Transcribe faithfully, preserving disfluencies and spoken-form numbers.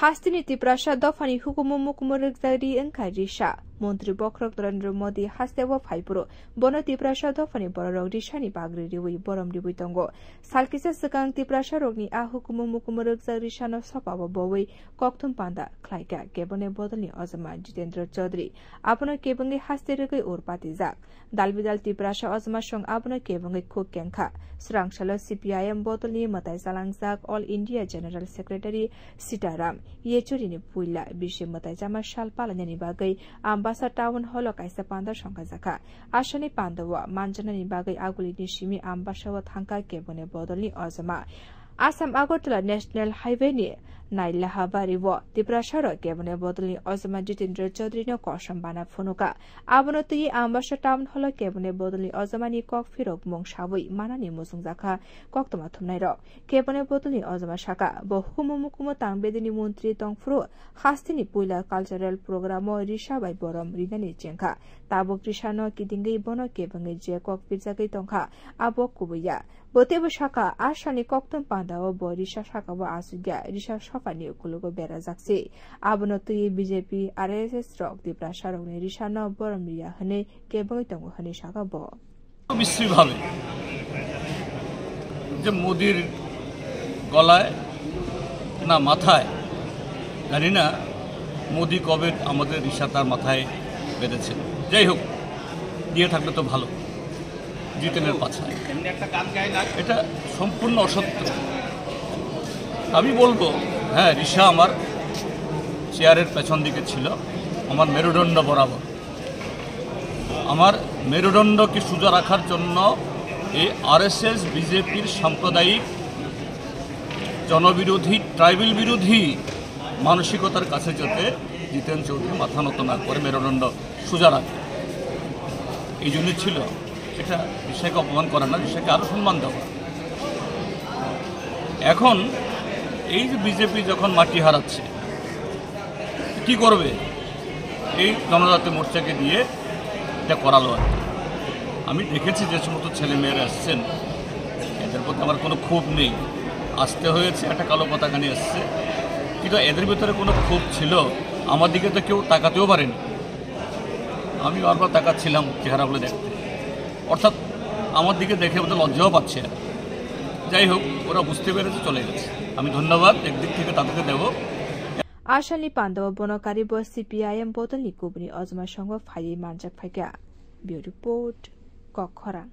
Hasteni Tiprasa dophani hukumu mukumu rwkjak ri wngkha risa. Montri bokhorok Narendra Modi hasteo phaiphuru bono Tiprasa dophani bororok risani bagri riwi borom riwi tongo. Salkisa swkang Tiprasarokni a hukumu mukumu rwkjak risano sopao bowi kokthum panda khlaikha kebengni bodolni ojama Jitendra Chaudhary. Abono kebengwi haste rwgwi ur patijak. Dalbidal Tiprasa ojama song abono kebengwi khuk kengkha. Swrangsalo C P I M bodolni mwtai chalangjak All India General Secretary Sitaram Yechurini puila bisi mwtai chama sal palainani bagwi Ambasa Town Hall o kaisa panda songkhajakha. Asani pandao manjaknani bagwi agulini simi Ambasa o thangkha kebengni bodolni ojama. Assam Agartala National Highway ni Nailahabari o Tiprasa rok kebengni bodolni ojama Jitendra Chaudhary no kosom bana phunuka. Abono twi Ambasa Town Hall o kebengni bodolni ojamani kok phirok mung sawi manani muchungjakha koktwma thumnairok. Kebengni bodolni ojama saka, bo hukumu mukumu tang bedini montri tongphuru hasteni puila cultural program o risa bai borom rinani chengkha. Tabuk risano kidingwi bono kebengwi je kok pirjagwi tongkha, abo kubui ya. Bo teibo saka, a salni kokthum pandao bo risa sakao achukya, risa sophani ukulugo berajak se. Abono twi B J P, R S S rok Tiprasa rokni risano borom riya hwnwi kebengwi tongo hwnwi saka bo. বিশ্বভাবে যে মোদির গলায় না মাথায়, জানি না মোদি কবে আমাদের রিশা তার মাথায় বেঁধেছেন। যাই হোক, দিয়ে থাকলে তো ভালো। জিতেনের পাছায়। এমনি একটা গান গাই না। এটা সম্পূর্ণ অসত্য। আমি বলবো, হ্যাঁ, রিশা আমার চেয়ারের পেছন দিকে ছিল, আমার মেরুদণ্ড বরাবর। আমার মেরুদণ্ডকে সোজা রাখার জন্য এই আরএসএস বিজেপির সাম্প্রদায়িক, জনবিরোধী, ট্রাইবাল বিরোধী মানসিকতার কাছে যাতে জিতেন চৌধুরী মাথা নত না করে মেরুদণ্ড সোজা রাখে, এই জন্য ছিল। এটা রিশাকে অপমান করা না, রিশাকে আরো সম্মান দেওয়া। এখন এই যে বিজেপি যখন মাটি হারাচ্ছে, কি করবে? এই জনজাতি মোর্চাকে দিয়ে এটা করালো আর কি। আমি দেখেছি যে সমস্ত ছেলেমেয়েরা এসছেন, এদের প্রতি আমার কোনো ক্ষোভ নেই। আসতে হয়েছে, একটা কালো পতাকা নিয়ে এসছে, কিন্তু এদের ভিতরে কোনো ক্ষোভ ছিল, আমার দিকে তো কেউ তাকাতেও পারেনি। আমি বারবার তাকাচ্ছিলাম চেহারাগুলো দেখতে, অর্থাৎ আমার দিকে দেখে বোধহয় লজ্জাও পাচ্ছে। যাই হোক, ওরা বুঝতে পেরেছে, চলে গেছে। আমি ধন্যবাদ একদিক থেকে তাদেরকে দেব। Asalni pandao bono karibo C P I M bodolni kubuni ojma songo phaiwi manjak phaikha. Bureau Report, Kokkhorang.